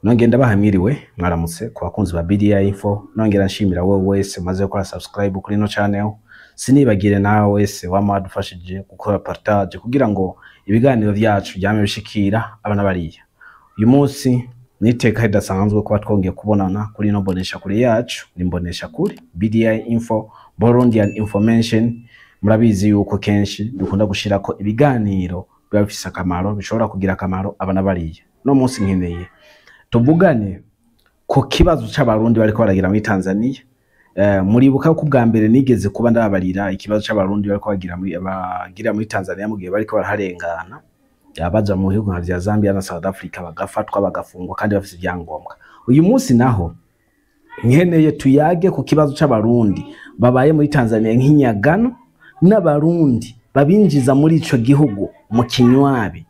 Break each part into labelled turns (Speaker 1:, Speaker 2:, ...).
Speaker 1: Nongera ndabaha mwiriwe, mwaramutse ku bakunzi ba BDI Info. Nongera nshimira wowe wese umaze gukora subscribe kuri ino channel. Sinibagire nawe wese wama wadufashije gukora partage kugira ngo ibiganiro vyacu byame bishikira abana bariya. Uyu munsi ni iteka ridasanzwe kuba twongeye kubonana kuri ino mbonesha kure yacu, ni mbonesha kure BDI Info, Burundian Information. Murabizi yuko kenshi dukunda gushirako ibiganiro biba bifise akamaro, bishobora kugira akamaro abana bariya. No munsi nkeneye tuvugane ku kibazo c'Abarundi bariko baragira muri Tanzania. Muribuka ko ubwa mbere nigeze kuba ndababarira ikibazo c'Abarundi bariko bagira muri Tanzania mu gihe bariko baraharengana, baja mu bihugu nka vya Zambia na South Africa, bagafatwa, bagafungwa kandi bafise ivyangombwa. Uyu munsi naho nkeneye tuyage ku kibazo c'Abarundi babaye muri Tanzania nk'inyagano, n'Abarundi babinjiza muri ico gihugu mu kinywabi.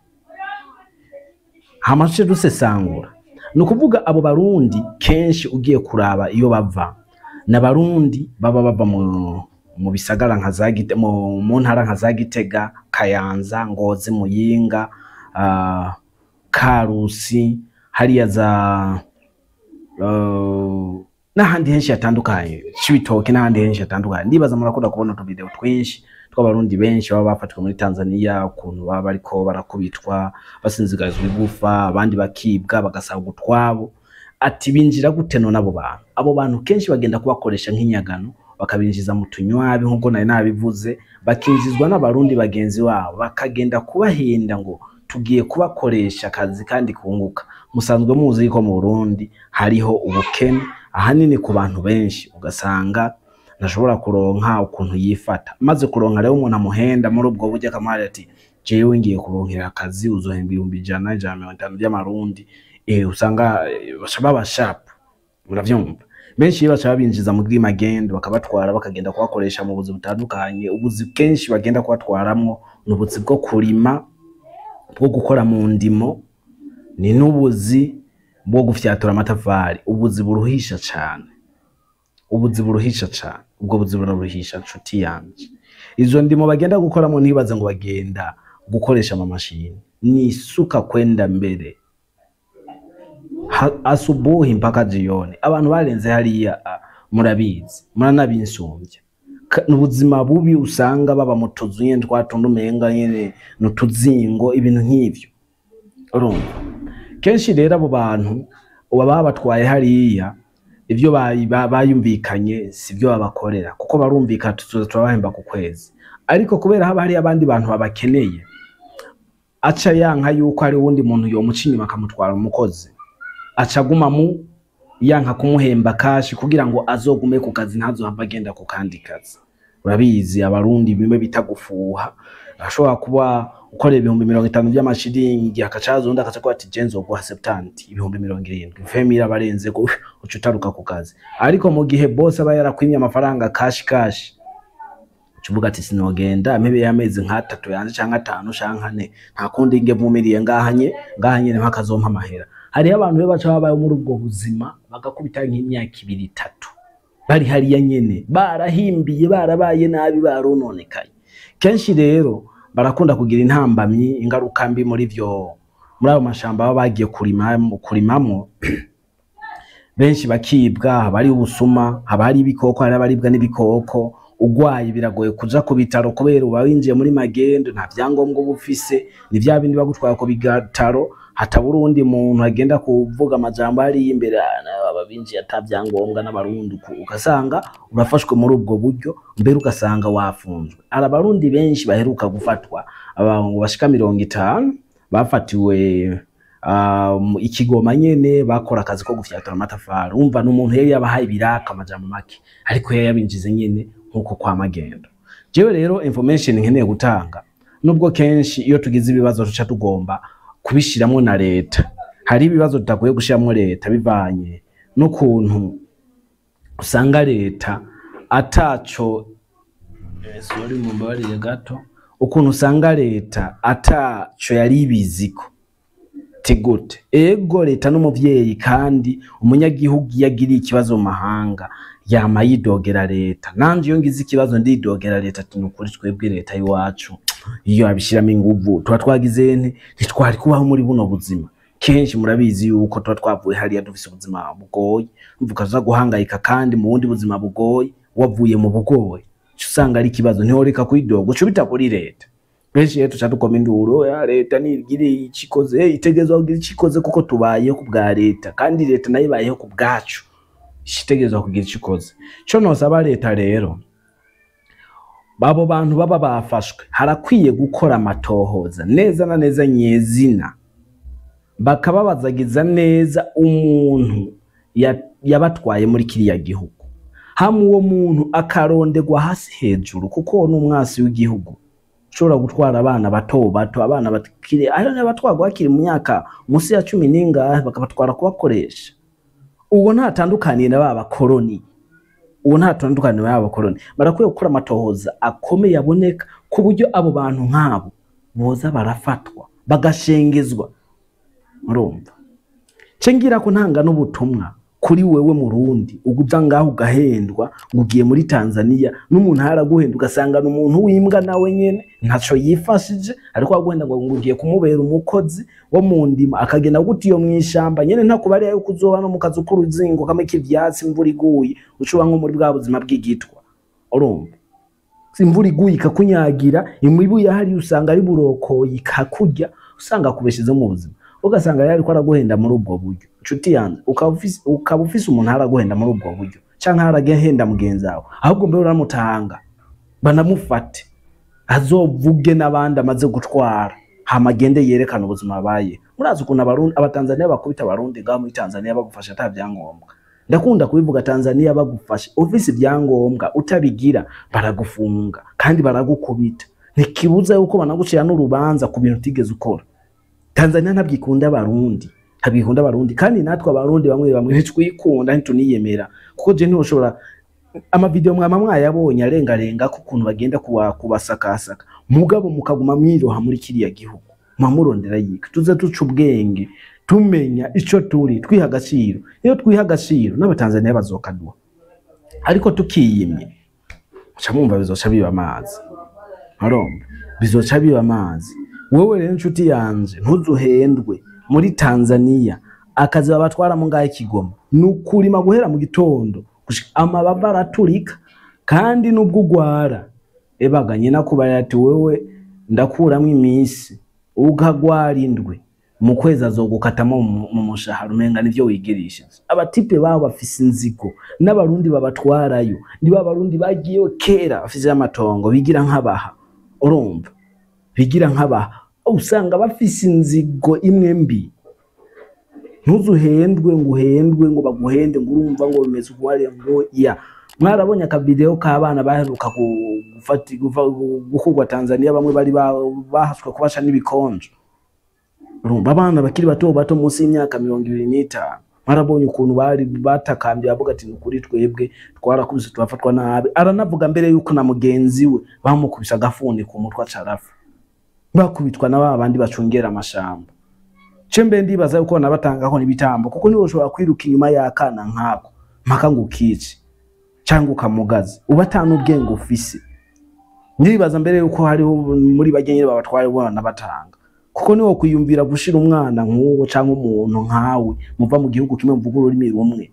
Speaker 1: Hama tuce dusesangura. Ni ukuvuga abo Barundi kenshi ugiye kuraba iyo bava, n'Abarundi baba bava mu bisagara nka za mu ntara nka za Gitega, Kayanza, Ngozi, Muyinga, Karusi, hariya za n'ahandi henshi hatandukanye, Cibitoke n'ahandi henshi hatandukanye. Ndibaza murakunda kubona utuvideo twinshi tw'Abarundi benshi baba bafatwa muri Tanzania, ukuntu baba bariko barakubitwa, basinzigazwa igufa, abandi bakibwa, bagasabwa utwabo. Ati binjira gute none abo bantu? Abo bantu kenshi bagenda kubakoresha nk'inyagano, bakabinjiza mu tunywabi nk'uko nari nabivuze, bakinjizwa n'Abarundi bagenzi babo, bakagenda kubahenda ngo tugiye kubakoresha akazi kandi kunguka. Musanzwe muzi yuko mu Burundi hariho ubukene ahanini ku bantu benshi, ugasanga ntashobora kuronka ukuntu yifata. Maze kuronka rero umuntu amuhenda muri ubwo buryo, akamuha ati jewe ngiye kuronkera akazi, uzohemba 100,000, 150 by'amarundi. Usanga baca baba sharp, muravyumva. Benshi iyo baca babinjiza muri magendo, bakabatwara, bakagenda kubakoresha mu buzi butandukanye. Ubuzi kenshi bagenda kubatwaramwo ni ubuzi bwo kurima, bwo gukora mu ndimo, ni n'ubuzi bwo gufyatura amatafari, ubuzi buruhisha cane, ubuzi buruhisha cane. Ubwo buzi buraruhisha, nshuti yanje. Izo ndimo bagenda gukoramo, ntibaze ngo bagenda gukoresha amamashini, ni isuka kwenda mbere, asubuhi mpaka jioni. Abantu barenze hariya murabizi, muranabinsumbya. Ni ubuzima bubi, usanga baba mu tuzu nyene twa tundi umenga nyene n'utuzingo, ibintu nk'ivyo. Urumva kenshi rero abo bantu baba batwaye hariya, ivyo bayumvikanye sivyo babakorera, kuko barumvikana tuzoza turabahemba ku kwezi, ariko kubera haba hari abandi bantu babakeneye, aca yanka yuko hari uwundi muntu yomuca inyuma akamutwara umukozi, aca aguma mu yanka kumuhemba cash kugira ngo azogume ku kazi, ntazohava agenda ku kandi kazi. Urabizi Abarundi bimwe bita gufuha, ashobora kuba ukorera 50,000 by'amashiringi, akacaza undi akaca kuba ati je nzoguha 70, 70,000, femira barenze ko uca utaruka ku kazi. Ariko mu gihe boss aba yarakwimye amafaranga cash cash, uca uvuga ati sinogenda mpebe y'amezi nk'atatu yanje canke 5 canke 4, nta kundi nge vumiriye ngahanye ngahanye mpaka azompa amahera. Hariho abantu be baca babaye muri ubwo buzima, bagakubita nk'imyaka 2 3 bari hariya nyene, barahimbiye, barabaye nabi, barononekaye. Kenshi rero barakunda kugira intambamyi, ingaruka mbi muri vyo, muri ayo mashamba baba bagiye kurimamwo. Benshi bakibwa, haba hari ubusuma, haba hari ibikoko, hari abaribwa n'ibikoko. Ugwaye biragoye kuja ku bitaro kubera uba winjiye muri magendo, nta vyangombwa uba ufise. Ni vya bindi bagutwara ku bitaro, hatabura uwundi muntu agenda kuvuga amajambo hariya imbere, aba binjiye ata vyangombwa n'Abarundi, ugasanga urafashwe muri ubwo buryo, mbere ugasanga wafunzwe. Hari Abarundi benshi baheruka gufatwa, abantu bashika 50 bafatiwe ikigoma nyene, bakora akazi ko gufyatura amatafari. Umva n'umuntu yari yabahaye ibiraka, amajambo make, ariko yari yabinjize nyene nkuko kwa magendo. Jewe rero information nkeneye gutanga, nubwo kenshi iyo tugize ibibazo tuca tugomba kubishiramwo na leta, hari ibibazo tutakwiye gushiramwo leta bivanye n'ukuntu usanga leta ataco, sorry, mumbabarire gato, ukuntu usanga leta ataco yari ibiziko. Gute? Ego, leta n'umuvyeyi, kandi umunyagihugu iyo agiriye ikibazo mu mahanga yama yidogera leta. Nanje iyo ngize ikibazo ndidogera leta, ati nukuri twebwe leta y'iwacu iyo abishiramo inguvu tuba twagize nte, ntitwari kubaho muri buno buzima. Kenshi murabizi yuko tuba twavuye hariya dufise ubuzima bugoye, mvuga uza guhangayika kandi mu bundi buzima bugoye, wavuye mu bugoye, uca usanga ari ikibazo. Ntiworeka kwidoga, uca ubita kuri leta. Benshi rero tuca dukoma induru ya leta nigire icikoze, itegerezwa kugira icikoze, kuko tubayeho ku bwa leta, kandi leta nayo ibayeho ku bwacu, itegerezwa kugira icikoze. Ico nosaba leta rero, babo bantu baba bafashwe harakwiye gukora amatohoza neza na neza nyezina, bakababazagiza neza umuntu yabatwaye muri kiriya gihugu, hamwe uwo muntu akarondegwa hasi hejuru, kuko ni umwasi w'igihugu ushobora gutwara abana bato bato, abana bakiri aho n'abatwarwa bakiri mu myaka munsi ya 10 n'ingahe, bakabatwara kubakoresha. Uwo ntatandukaniye na ba bakoroni, uwo ntatandukaniye na ba bakoroni. Barakwiye gukora amatohoza akomeye aboneka, ku buryo abo bantu nk'abo boza barafatwa bagashengezwa. Urumva ce ngira ko ntanga n'ubutumwa kuri wewe Murundi uguza ngaho ugahendwa ngo ugiye muri Tanzania, n'umuntu haraguhenda ugasanga n'umuntu w'imbwa nawe nyene ntaco yifashije, ariko aguhenda ngo ugiye kumubera umukozi wo mu ndimo, akagenda guta iyo mw'ishamba nyene, ntakubariya yuko uzoba no mu kazu k'uruzingo kamwe k'ivyatsi, imvura iguye ucuba nko muri bwa buzima bw'igitwa. Urumva imvura iguye ikakunyagira, imibu yahari usanga ari burokoye ikakurya, usanga akubesheje mu buzima, ugasanga yari ariko araguhenda muri ubwo buryo. Nshuti yanjye, ukaba ufise umuntu araguhenda muri ubwo buryo, canke aragahenda mugenzi wawe, ahubwo mbere uramutanga banamufate azovuge n'abandi amaze gutwara, hama agende yerekana ubuzima abaye. Murazi ukuntu Abarundi, Abatanzania bakubita Abarundi ngaho muri Tanzania bagufasha ata vyangombwa. Ndakunda kubivuga, Tanzania bagufasha ufise ibyangombwa, utabigira baragufunga kandi baragukubita, ntikibuza yuko banagucira n'urubanza ku bintu utigeze ukora. Tanzania ntabwo ikunda Abarundi, ntabwo ikunda Abarundi, kandi natwe Abarundi bamwe bamwe ntitwikunda, ntituniyemera, kuko je ntiwoshobora. Amavideo mwama mwayabonye arengarenga ku kuntu bagenda kubasakasaka, mugabo mukaguma mwiroha muri kiriya gihugu mwamurondera yika. Tuze tuca ubwenge, tumenya ico turi, twiha agaciro. Iyo twiha agaciro n'Abatanzania bazokaduha, ariko tukiyimye muca mwumva bizoca biba amazi. Urumva bizoca biba amazi. Wewe rero nshuti yanje, ntuzuhendwe muri Tanzania. Akazi babatwaramo ngaho i Kigoma ni ukurima guhera mu gitondo gushika amababa araturika, kandi nubwo ugwara ebaga nyina kubarira ati wewe ndakuramwo iminsi, ukagwara indwi mu kwezi azogukatamo mu mushahara, umenga nivyo wigirishije. Abatipe babo bafise inzigo n'Abarundi babatwarayo, ni ba Barundi bagiyeyo kera bafise amatongo, bigira nk'abaha. Urumva bigira nk'abaha, usanga bafise inzigo imwe mbi. Ntuzuhendwe ngo uhendwe ngo baguhende ngo urumva ngo bimeze uko ngo ya. Mwarabonye akavideo k'abana baheruka gukurwa Tanzania, bamwe bari bahaswe kubasha n'ibikonjo. Urumva abana bakiri bato bato munsi y'imyaka 25, mwarabonye ukuntu bari batakambye bavuga ati nukuri twebwe twarakubise turafatwa nabi. Aranavuga mbere yuko na mugenzi we bamukubise agafuni ku mutwe acarafa, bakubitwa na ba bandi bacungera amashamba. Cembe ndibaza yuko nabatangaho n'ibitambo, kuko niwe ushobora kwiruka inyuma y'akana nkako mpaka ngo ukice cyangwa ukamugaza, uba atanu ubwenge ufise. Ndibaza mbere yuko hariho muri bagenyi babatwaye bona batanga, kuko niwo kwiyumvira gushira umwana nk'uwo cyangwa umuntu nkawe muva mu gihugu kimwe muvuga ururimi rumwe,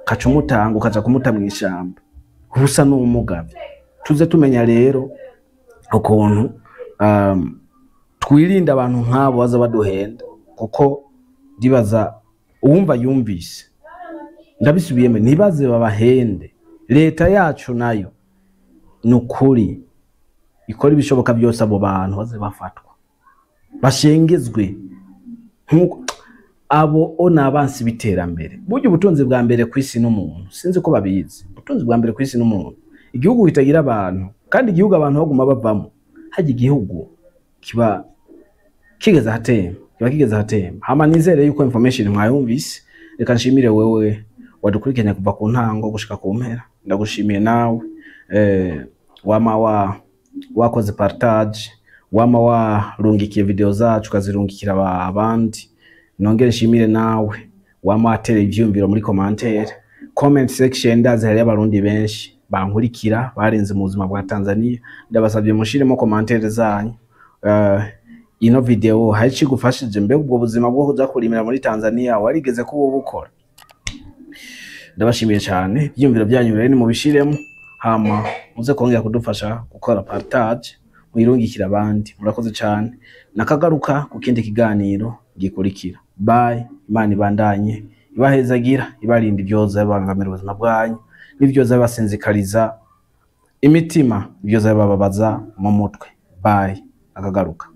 Speaker 1: ukaca umutanga ukaja kumuta mw'ishamba, ubusa n'umugavye. Tuze tumenya rero ukuntu twirinda abantu nk'abo baza baduhenda, kuko ndibaza uwumva yumvise. Ndabisubiyemo, ntibaze babahende. Leta yacu nayo nukuri ikora ibishoboka byose abo bantu baze bafatwa bashengezwe, nkuko abo o n'abansi b'iterambere. Burya ubutunzi bwa mbere ku isi n'umuntu, sinzi ko babizi. Ubutunzi bwa mbere ku isi n'umuntu. Igihugu kitagira abantu, kandi igihugu abantu baguma bavamo, hajya igihugu kiba kigeze ahatemba, kiba kigeze ahatemba. Hama nizere yuko information mwayumvise. Reka nshimire wewe wadukurikiranye kuva ku ntango gushika ku mpera. Ndagushimiye nawe wama wakoze partage, wama warungikiye video zacu ukazirungikira abandi. Nongere nshimire nawe wama watereye ivyiyumviro muri commentaire, comment section. Ndazi hariyo Abarundi benshi bankurikira barenze mu buzima bwa Tanzania, ndabasabye mushiremo commentaire zanyu. Ino video hari ico igufashije? Mbega ubwo buzima bwo kuja kurimira muri Tanzania warigeze kuba ubukora? Ndabashimiye cyane. Ibyiyumviro byanyu rero nimubishiremo, hama muze kongera kudufasha gukora partage, muyirungikira abandi. Murakoze cyane, nakagaruka ku kindi kiganiro gikurikira. Bye. Imana ibandanye ibahezagira, ibarinda ibyoza bibangamira ubuzima bwanyu n'ibyoza bibasinzikariza imitima, ibyoza bibababaza mu mutwe. Bye, akagaruka.